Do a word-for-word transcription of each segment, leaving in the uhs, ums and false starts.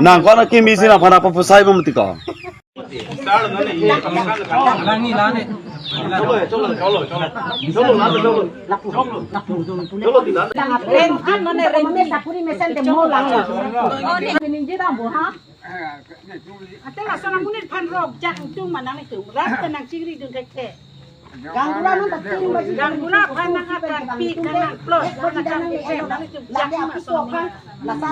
Nang ko na kimi si na pana papu sai bom ti ko. Ate lason amonit aphan rok jak tung manang itu. Rat tenang chingri dun thekthe. Ganggura non ta tin baji. Ganggura aphan nang akan pi nang plus nang akan pi nang itu jak masuk aphan. Lasa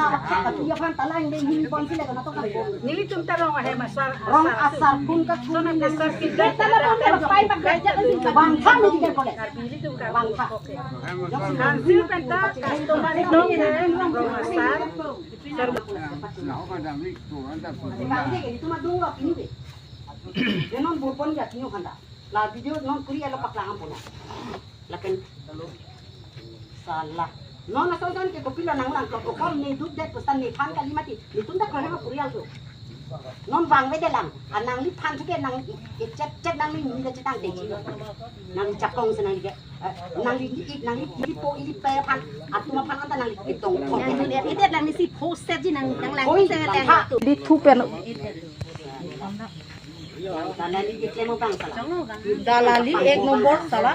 api aphan talang dei hin pon sila kana to kan. Nelitum ta rong ahe masar. Rong asar pun ka sona besar kita. Tala pun ka pai pak jak itu bangkha ni dia kole. Bangkha. Kansil penta customary dong dong rong asar. Sar. Bangkha itu mah dong lo ini deh. Dia non burpon ya tino khanda. La video non kuri alo paklang ampuna. Lapen salah. Non asal san ke kopilo nanglang ko kom ne duk det pesan nephan kali mati. Netum ta kore ma kuri aldo. Non bang ve de lang. Anang li phan thuke nang ke chet chet nang li ni de chetang te chi. Nang chapong se nang li ke. Eh, nang li ik nang li ili po ili pe phan. Atum aphan anta nang li tong. Nang itu dia, itu nang isi post set ji nang, nang lang. Oi, se lang bangkha. Itu. Di thu pen. Dalali ek number sala.